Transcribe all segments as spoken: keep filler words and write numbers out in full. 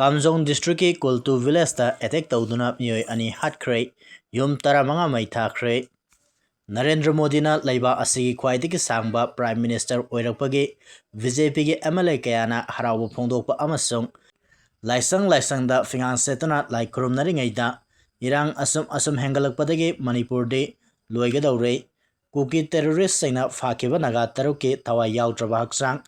ꯀꯥꯝꯖꯣꯡ ꯗꯤꯁꯇ꯭ꯔꯤꯛꯀꯤ ꯀꯨꯜꯇꯨ ꯚꯤꯂꯦꯖꯇ ꯑꯦꯇꯦꯛ ꯇꯧꯗꯨꯅ ꯃꯤꯑꯣꯏ ꯑꯅꯤ ꯍꯥꯠꯈ꯭ꯔꯦ꯫ ꯌꯨꯝ ꯇꯔꯥꯃꯉꯥ ꯃꯩ ꯊꯥꯈ꯭ꯔꯦ꯫ ꯅꯔꯦꯟꯗ꯭ꯔ ꯃꯣꯗꯤꯅ ꯂꯩꯕꯥꯛ ꯑꯁꯤꯒꯤ ꯈ꯭ꯋꯥꯏꯗꯒꯤ ꯁꯥꯡꯕ ꯄ꯭ꯔꯥꯏꯝ ꯃꯤꯅꯤꯁꯇꯔ ꯑꯣꯏꯔꯛꯄꯒꯤ ꯕꯤ ꯖꯦ ꯄꯤꯒꯤ ꯑꯦꯝ ꯑꯦꯜ ꯑꯦ ꯀꯌꯥꯅ ꯍꯔꯥꯎꯕ ꯐꯣꯡꯗꯣꯛꯄ ꯑꯃꯁꯨꯡ ꯂꯥꯏꯁꯪ ꯂꯥꯏꯁꯪꯗ ꯐꯤꯉꯥꯟ ꯁꯦꯠꯇꯨꯅ ꯂꯥꯏ ꯈꯨꯔꯨꯝꯅꯔꯤꯉꯩꯗ, ꯏꯔꯥꯡ ꯑꯁꯨꯝ ꯑꯁꯨꯝ ꯍꯦꯟꯒꯠꯂꯛꯄꯗꯒꯤ ꯃꯅꯤꯄꯨꯔꯗꯤ ꯂꯣꯏꯒꯗꯧꯔꯦ꯫ ꯀꯨꯀꯤ ꯇꯦꯔꯣꯔꯤꯁꯁꯤꯡꯅ ꯐꯥꯈꯤꯕ ꯅꯥꯒꯥ ꯇꯔꯨꯛꯀꯤ ꯊꯋꯥꯏ ꯌꯥꯎꯗ꯭ꯔꯕ ꯍꯛꯆꯥꯡ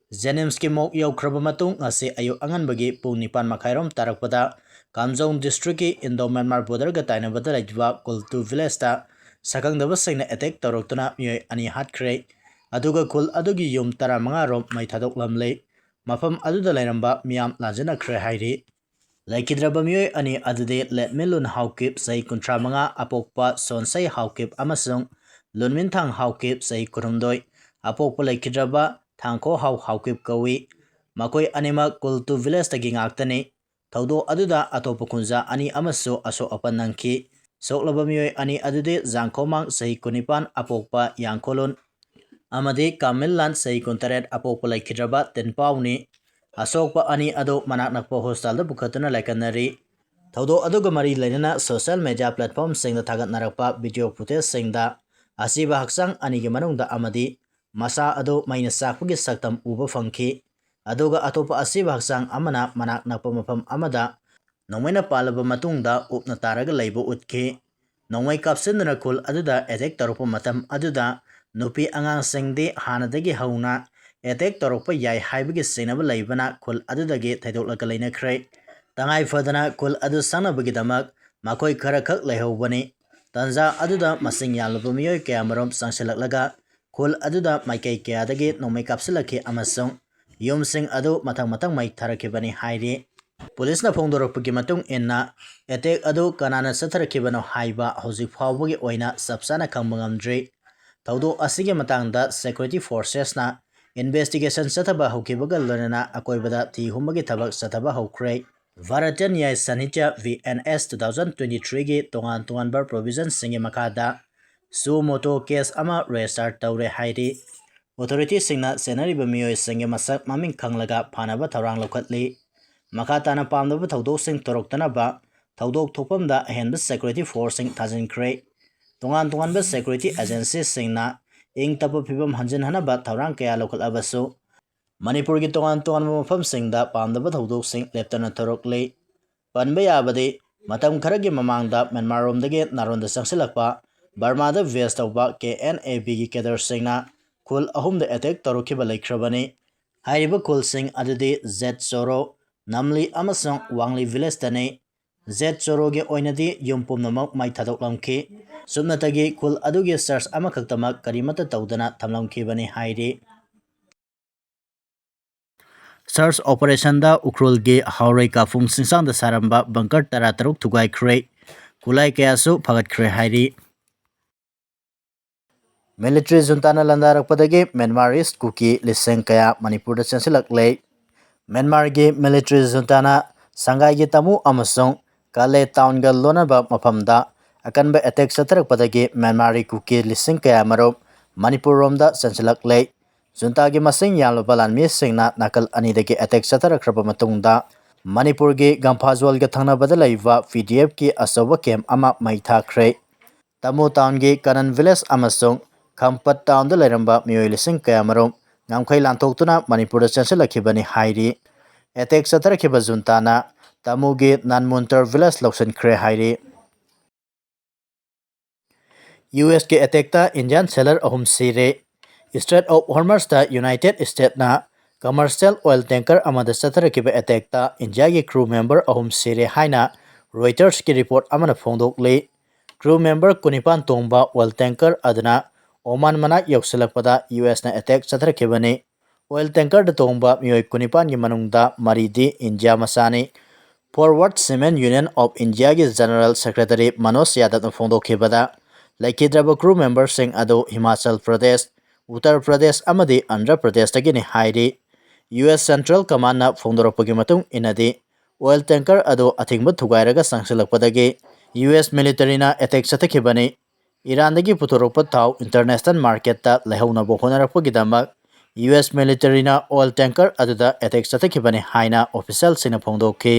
ꯖꯦꯅꯤꯝꯁꯀꯤ ꯃꯣꯛ ꯌꯧꯈ꯭ꯔꯕ ꯃꯇꯨꯡ, ꯉꯁꯤ ꯑꯌꯨꯛ ꯑꯉꯟꯕꯒꯤ ꯄꯨꯡ ꯅꯤꯄꯥꯟ ꯃꯈꯥꯏꯔꯣꯝ ꯇꯥꯔꯛꯄꯗ ꯀꯥꯝꯖꯣꯡ ꯗꯤꯁꯇ꯭ꯔꯤꯛꯀꯤ ꯏꯟꯗꯣ ꯃ꯭ꯌꯥꯟꯃꯥꯔ ꯕꯣꯔꯗꯔꯒ ꯇꯥꯏꯅꯕꯗ ꯂꯩꯕ ꯀꯨꯜꯇꯨ ꯚꯤꯂꯦꯖꯇ ꯁꯛꯈꯪꯗꯕꯁꯤꯡꯅ ꯑꯦꯇꯦꯛ ꯇꯧꯔꯛꯇꯨꯅ ꯃꯤꯑꯣꯏ ꯑꯅꯤ ꯍꯥꯠꯈ꯭ꯔꯦ꯫ ꯑꯗꯨꯒ ꯈꯨꯜ ꯑꯗꯨꯒꯤ ꯌꯨꯝ ꯇꯔꯥꯃꯉꯥ ꯔꯣꯝ ꯃꯩ ꯊꯥꯗꯣꯛꯂꯝꯂꯦ꯫ ꯃꯐꯝ ꯑꯗꯨꯗ ꯂꯩꯔꯝꯕ ꯃꯤꯌꯥꯝ ꯂꯥꯟꯖꯟꯅꯈ꯭ꯔꯦ ꯍꯥꯏꯔꯤ꯫ ꯂꯩꯈꯤꯗ꯭ꯔꯕ ꯃꯤꯑꯣꯏ ꯑꯅꯤ ꯑꯗꯨꯗꯤ ꯂꯦꯠꯃꯤꯂꯨꯟ ꯍꯥꯎꯀꯤꯞ, ꯆꯍꯤ ꯀꯨꯟꯊ꯭ꯔꯥ ꯃꯉꯥ, ꯑꯄꯣꯛꯄ ꯁꯣꯟꯁꯩ ꯍꯥꯎꯀꯤꯞ, ꯑꯃꯁꯨꯡ ꯂꯨꯟꯃꯤꯟꯊꯥꯡ ꯍꯥꯎꯀꯤꯞ, ꯆꯍꯤ ꯀꯨꯟꯍꯨꯝꯗꯣꯏ, ꯑꯄꯣꯛꯄ ꯂꯩꯈꯤꯗ꯭ꯔꯕ ꯊꯥꯡꯈꯣ ꯍꯥꯎ ꯍꯥꯎꯀꯤꯞ ꯀꯧꯏ꯫ ꯃꯈꯣꯏ ꯑꯅꯤꯃꯛ ꯀꯨꯜꯇꯨ ꯚꯤꯂꯦꯖꯇꯒꯤ ꯉꯥꯛꯇꯅꯤ꯫ ꯊꯧꯗꯣꯛ ꯑꯗꯨꯗ ꯑꯇꯣꯞꯄ ꯈꯨꯟꯖꯥ ꯑꯅꯤ ꯑꯃꯁꯨ ꯑꯁꯣꯛ ꯑꯄꯟ ꯅꯪꯈꯤ꯫ ꯁꯣꯛꯂꯕ ꯃꯤꯑꯣꯏ ꯑꯅꯤ ꯑꯗꯨꯗꯤ ꯖꯥꯡꯈꯣꯃꯥꯡ, ꯆꯍꯤ ꯀꯨꯟꯅꯤꯄꯥꯟ, ꯑꯄꯣꯛꯄ ꯌꯥꯡꯈꯣꯂꯨꯟ, ꯑꯃꯗꯤ ꯀꯥꯃꯤꯜꯂꯥꯟ, ꯆꯍꯤ ꯀꯨꯟꯇꯔꯦꯠ, ꯑꯄꯣꯛꯄ ꯂꯩꯈꯤꯗ꯭ꯔꯕ ꯇꯤꯟꯄꯥꯎꯅꯤ꯫ ꯑꯁꯣꯛꯄ ꯑꯅꯤ ꯑꯗꯨ ꯃꯅꯥꯛ ꯅꯛꯄ ꯍꯣꯁꯄꯤꯇꯥꯜꯗ ꯄꯨꯈꯠꯇꯨꯅ ꯂꯥꯏꯀꯠꯅꯔꯤ꯫ ꯊꯧꯗꯣꯛ ꯑꯗꯨꯒ ꯃꯔꯤ ꯂꯩꯅꯅ ꯁꯣꯁꯤꯌꯦꯜ ꯃꯦꯗꯤꯌꯥ ꯄ꯭ꯂꯦꯠꯐꯣꯝꯁꯤꯡꯗ ꯊꯥꯒꯠꯅꯔꯛꯄ ꯚꯤꯗꯤꯑꯣ ꯐꯨꯇꯦꯖꯁꯤꯡꯗ ꯑꯁꯤꯕ ꯍꯛꯆꯥꯡ ꯑꯅꯤꯒꯤ ꯃꯅꯨꯡꯗ ꯑꯃꯗꯤ ꯃꯁꯥ ꯑꯗꯨ ꯃꯩꯅ ꯆꯥꯛꯄꯒꯤ ꯁꯛꯇꯝ ꯎꯕ ꯐꯪꯈꯤ꯫ ꯑꯗꯨꯒ ꯑꯇꯣꯞꯄ ꯑꯁꯤꯕ ꯍꯛꯆꯥꯡ ꯑꯃꯅ ꯃꯅꯥꯛ ꯅꯛꯄ ꯃꯐꯝ ꯑꯃꯗ ꯅꯣꯡꯃꯩꯅ ꯄꯥꯜꯂꯕ ꯃꯇꯨꯡꯗ ꯎꯞꯅ ꯇꯥꯔꯒ ꯂꯩꯕ ꯎꯠꯈꯤ꯫ ꯅꯣꯡꯃꯩ ꯀꯥꯞꯁꯤꯟꯗꯨꯅ ꯈꯨꯜ ꯑꯗꯨꯗ ꯑꯦꯇꯦꯛ ꯇꯧꯔꯛꯄ ꯃꯇꯝ ꯑꯗꯨꯗ ꯅꯨꯄꯤ ꯑꯉꯥꯡꯁꯤꯡꯗꯤ ꯍꯥꯟꯅꯗꯒꯤ ꯍꯧꯅ ꯑꯦꯇꯦꯛ ꯇꯧꯔꯛꯄ ꯌꯥꯏ ꯍꯥꯏꯕꯒꯤ ꯆꯤꯡꯅꯕ ꯂꯩꯕꯅ ꯈꯨꯜ ꯑꯗꯨꯗꯒꯤ ꯊꯩꯗꯣꯛꯂꯒ ꯂꯩꯅꯈ꯭ꯔꯦ꯫ ꯇꯉꯥꯏ ꯐꯗꯅ ꯈꯨꯜ ꯑꯗꯨ ꯁꯪꯅꯕꯒꯤꯗꯃꯛ ꯃꯈꯣꯏ ꯈꯔꯈꯛ ꯂꯩꯍꯧꯕꯅꯤ꯫ ꯇꯥꯟꯖꯥ ꯑꯗꯨꯗ ꯃꯁꯤꯡ ꯌꯥꯝꯂꯕ ꯃꯤꯑꯣꯏ ꯀꯌꯥꯃꯔꯨꯝ ꯆꯪꯁꯤꯜꯂꯛꯂꯒ ꯈꯨꯜ ꯑꯗꯨꯗ ꯃꯥꯏꯀꯩ ꯀꯌꯥꯗꯒꯤ ꯅꯣꯡꯃꯩ ꯀꯥꯞꯁꯤꯜꯂꯛꯈꯤ ꯑꯃꯁꯨꯡ ꯌꯨꯝꯁꯤꯡ ꯑꯗꯨ ꯃꯊꯪ ꯃꯊꯪ ꯃꯩ ꯊꯥꯔꯛꯈꯤꯕꯅꯤ ꯍꯥꯏꯔꯤ꯫ ꯄꯨꯂꯤꯁꯅ ꯐꯣꯡꯗꯣꯔꯛꯄꯒꯤ ꯃꯇꯨꯡ ꯏꯟꯅ, ꯑꯦꯇꯦꯛ ꯑꯗꯨ ꯀꯅꯥꯅ ꯆꯠꯊꯔꯛꯈꯤꯕꯅꯣ ꯍꯥꯏꯕ ꯍꯧꯖꯤꯛ ꯐꯥꯎꯕꯒꯤ ꯑꯣꯏꯅ ꯆꯞ ꯆꯥꯅ ꯈꯪꯕ ꯉꯝꯗ꯭ꯔꯤ꯫ ꯊꯧꯗꯣꯛ ꯑꯁꯤꯒꯤ ꯃꯇꯥꯡꯗ ꯁꯦꯀ꯭ꯌꯨꯔꯤꯇꯤ ꯐꯣꯔꯁꯦꯁꯅ ꯏꯟꯚꯦꯁꯇꯤꯒꯦꯁꯟ ꯆꯠꯊꯕ ꯍꯧꯈꯤꯕꯒ ꯂꯣꯏꯅꯅ ꯑꯀꯣꯏꯕꯗ ꯊꯤ ꯍꯨꯝꯕꯒꯤ ꯊꯕꯛ ꯆꯠꯊꯕ ꯍꯧꯈ꯭ꯔꯦ꯫ ꯚꯥꯔꯠꯇ Nyaya Sanhita, B N S, two thousand twenty ꯊ꯭ꯔꯤꯒꯤ ꯇꯣꯉꯥꯟ ꯇꯣꯉꯥꯟꯕ ꯄ꯭ꯔꯣꯚꯤꯖꯟꯁꯤꯡꯒꯤ ꯃꯈꯥꯗ ꯁꯨ ꯃꯣꯇꯣ ꯀꯦꯁ ꯑꯃ ꯔꯦꯖꯤꯁꯇꯥꯔ ꯇꯧꯔꯦ ꯍꯥꯏꯔꯤ꯫ ꯑꯣꯊꯣꯔꯤꯇꯤꯁꯤꯡꯅ ꯆꯦꯟꯅꯔꯤꯕ ꯃꯤꯑꯣꯏꯁꯤꯡꯒꯤ ꯃꯁꯛ ꯃꯃꯤꯡ ꯈꯪꯂꯒ ꯐꯥꯅꯕ ꯊꯧꯔꯥꯡ ꯂꯧꯈꯠꯂꯤ꯫ ꯃꯈꯥ ꯇꯥꯅ ꯄꯥꯝꯗꯕ ꯊꯧꯗꯣꯛꯁꯤꯡ ꯊꯣꯔꯛꯇꯅꯕ ꯊꯧꯗꯣꯛ ꯊꯣꯛꯐꯝꯗ ꯑꯍꯦꯟꯕ security forceꯁꯤꯡ ꯊꯥꯖꯤꯟꯈ꯭ꯔꯦ꯫ ꯇꯣꯉꯥꯟ ꯇꯣꯉꯥꯟꯕ security agencyꯁꯤꯡꯅ ꯏꯪ ꯇꯞꯄ ꯐꯤꯕꯝ ꯍꯟꯖꯤꯟꯍꯟꯅꯕ ꯊꯧꯔꯥꯡ ꯀꯌꯥ ꯂꯧꯈꯠꯂꯕꯁꯨ, ꯃꯅꯤꯄꯨꯔꯒꯤ ꯇꯣꯉꯥꯟ ꯇꯣꯉꯥꯟꯕ ꯃꯐꯝꯁꯤꯡꯗ ꯄꯥꯝꯗꯕ ꯊꯧꯗꯣꯛꯁꯤꯡ ꯂꯦꯞꯇꯅ ꯊꯣꯔꯛꯂꯤ꯫ ꯄꯟꯕ ꯌꯥꯕꯗꯤ, ꯃꯇꯝ ꯈꯔꯒꯤ ꯃꯃꯥꯡꯗ ꯃ꯭ꯌꯥꯟꯃꯥꯔꯔꯣꯝꯗꯒꯤ ꯅꯥꯔꯣꯟꯗ ꯆꯪꯁꯤꯜꯂꯛꯄ ꯕꯔꯃꯥꯗ base ꯇꯧꯕ KNA-Bꯒꯤ cadreꯁꯤꯡꯅ ꯈꯨꯜ ꯑꯍꯨꯝꯗ attack ꯇꯧꯔꯛꯈꯤꯕ ꯂꯩꯈ꯭ꯔꯕꯅꯤ꯫ ꯍꯥꯏꯔꯤꯕ ꯈꯨꯜꯁꯤꯡ ꯑꯗꯨꯗꯤ ꯖꯦꯠ ꯆꯣꯔꯣ, ꯅꯝꯂꯤ ꯑꯃꯁꯨꯡ ꯋꯥꯡꯂꯤ villageꯇꯅꯤ꯫ ꯖꯦꯠ ꯆꯣꯔꯣꯒꯤ ꯑꯣꯏꯅꯗꯤ ꯌꯨꯝ ꯄꯨꯝꯅꯃꯛ ꯃꯩ ꯊꯥꯗꯣꯛꯂꯝꯈꯤ꯫ ꯁꯨꯞꯅꯇꯒꯤ ꯈꯨꯜ ꯑꯗꯨꯒꯤ church ꯑꯃꯈꯛꯇꯃꯛ ꯀꯔꯤꯃꯠꯇ ꯇꯧꯗꯅ ꯊꯝꯂꯝꯈꯤꯕꯅꯤ ꯍꯥꯏꯔꯤ꯫ Search operationꯗ ꯎꯈ꯭ꯔꯨꯜꯒꯤ ꯍꯥꯎꯔꯩ ꯀꯥꯐꯨꯡ ꯆꯤꯡꯁꯥꯡꯗ ꯁꯥꯔꯝꯕ bunker ꯇꯔꯥꯇꯔꯨꯛ ꯊꯨꯒꯥꯏꯈ꯭ꯔꯦ꯫ ꯈꯨꯠꯂꯥꯏ ꯀꯌꯥꯁꯨ ꯐꯥꯒꯠꯈ꯭ꯔꯦ ꯍꯥꯏꯔꯤ꯫ Military juntaꯅ ꯂꯥꯟꯗꯥꯔꯛꯄꯗꯒꯤ Myanmarese ꯀꯨꯀꯤ ꯂꯤꯁꯤꯡ ꯀꯌꯥ ꯃꯅꯤꯄꯨꯔꯗ ꯆꯦꯟꯁꯤꯜꯂꯛꯂꯦ꯫ ꯃ꯭ꯌꯥꯟꯃꯥꯔꯒꯤ military juntaꯅ ꯁꯪꯒꯥꯏꯒꯤ ꯇꯥꯃꯨ ꯑꯃꯁꯨꯡ ꯀꯥꯂꯦ townꯒ ꯂꯣꯟꯅꯕ ꯃꯐꯝꯗ ꯑꯀꯟꯕ attack ꯆꯠꯊꯔꯛꯄꯗꯒꯤ ꯃ꯭ꯌꯥꯟꯃꯥꯔꯒꯤ ꯀꯨꯀꯤ ꯂꯤꯁꯤꯡ ꯀꯌꯥ ꯃꯔꯨꯝ ꯃꯅꯤꯄꯨꯔꯔꯣꯝꯗ ꯆꯦꯟꯁꯤꯜꯂꯛꯂꯦ꯫ Juntaꯒꯤ ꯃꯁꯤꯡ ꯌꯥꯝꯂꯕ ꯂꯥꯟꯃꯤꯁꯤꯡꯅ ꯅꯥꯀꯜ ꯑꯅꯤꯗꯒꯤ attack ꯆꯠꯊꯔꯛꯈ꯭ꯔꯕ ꯃꯇꯨꯡꯗ, ꯃꯅꯤꯄꯨꯔꯒꯤ ꯒꯝꯐꯥꯖꯣꯜꯒ ꯊꯪꯅꯕꯗ ꯂꯩꯕ PDFꯀꯤ ꯑꯆꯧꯕ camp ꯑꯃ ꯃꯩ ꯊꯥꯈ꯭ꯔꯦ꯫ ꯇꯥꯃꯨ townꯒꯤ ꯀꯅꯟ village ꯑꯃꯁꯨꯡ ꯈꯝꯄꯠ townꯗ ꯂꯩꯔꯝꯕ ꯃꯤꯑꯣꯏ ꯂꯤꯁꯤꯡ ꯀꯌꯥꯃꯔꯨꯝ ꯉꯝꯈꯩ ꯂꯥꯟꯊꯣꯛꯇꯨꯅ ꯃꯅꯤꯄꯨꯔꯗ ꯆꯦꯟꯁꯤꯜꯂꯛꯈꯤꯕꯅꯤ ꯍꯥꯏꯔꯤ꯫ Attack ꯆꯠꯊꯔꯛꯈꯤꯕ juntaꯅ ꯇꯥꯃꯨꯒꯤ ꯅꯥꯟꯃꯨꯟꯇꯔ village ꯂꯧꯁꯤꯟꯈ꯭ꯔꯦ ꯍꯥꯏꯔꯤ꯫ USꯀꯤ attackꯇ Indian sailor ꯑꯍꯨꯝ ꯁꯤꯔꯦ꯫ Strait of Hormuzꯇ United Statesꯅ commercial oil tanker ꯑꯃꯗ ꯆꯠꯊꯔꯛꯈꯤꯕ attackꯇ Indiaꯒꯤ crew member ꯑꯍꯨꯝ ꯁꯤꯔꯦ ꯍꯥꯏꯅ Reutersꯀꯤ report ꯑꯃꯅ ꯐꯣꯡꯗꯣꯛꯂꯤ꯫ Crew member ꯀꯨꯟꯅꯤꯄꯥꯟ ꯇꯣꯡꯕ oil tanker ꯑꯗꯨꯅ Oman ꯃꯅꯥꯛ ꯌꯧꯁꯤꯜꯂꯛꯄꯗ USꯅ attack ꯆꯠꯊꯔꯛꯈꯤꯕꯅꯤ꯫ Oil tankerꯗ ꯇꯣꯡꯕ ꯃꯤꯑꯣꯏ ꯀꯨꯟꯅꯤꯄꯥꯟꯒꯤ ꯃꯅꯨꯡꯗ ꯃꯔꯤꯗꯤ India ꯃꯆꯥꯅꯤ꯫ Forward Seamen Union of Indiaꯒꯤ General Secretary Manoj ꯌꯥꯗꯕꯅ ꯐꯣꯡꯗꯣꯛꯈꯤꯕꯗ, ꯂꯩꯈꯤꯗ꯭ꯔꯕ crew memberꯁꯤꯡ ꯑꯗꯨ ꯍꯤꯃꯥꯆꯜ ꯄ꯭ꯔꯗꯦꯁ, ꯎꯠꯇꯔ ꯄ꯭ꯔꯗꯦꯁ ꯑꯃꯗꯤ ꯑꯟꯙ꯭ꯔ ꯄ꯭ꯔꯗꯦꯁꯇꯒꯤꯅꯤ ꯍꯥꯏꯔꯤ꯫ US Central Commandꯅ ꯐꯣꯡꯗꯣꯔꯛꯄꯒꯤ ꯃꯇꯨꯡ ꯏꯟꯅꯗꯤ, oil tanker ꯑꯗꯨ ꯑꯊꯤꯡꯕ ꯊꯨꯒꯥꯏꯔꯒ ꯆꯪꯁꯤꯜꯂꯛꯄꯗꯒꯤ US militaryꯅ attack ꯆꯠꯊꯈꯤꯕꯅꯤ꯫ ꯏꯔꯥꯟꯗꯒꯤ ꯄꯨꯊꯣꯔꯛꯄ ꯊꯥꯎ international marketꯇ ꯂꯩꯍꯧꯅꯕ ꯍꯣꯠꯅꯔꯛꯄꯒꯤꯗꯃꯛ ꯌꯨ ꯑꯦꯁ ꯃꯤꯂꯤꯇꯔꯤꯅ ꯑꯣꯏꯜ ꯇꯦꯡꯀꯔ ꯑꯗꯨꯗ ꯑꯦꯇꯦꯛ ꯆꯠꯊꯈꯤꯕꯅꯤ ꯍꯥꯏꯅ ꯑꯣꯐꯤꯁꯤꯌꯦꯜꯁꯤꯡꯅ ꯐꯣꯡꯗꯣꯛꯈꯤ꯫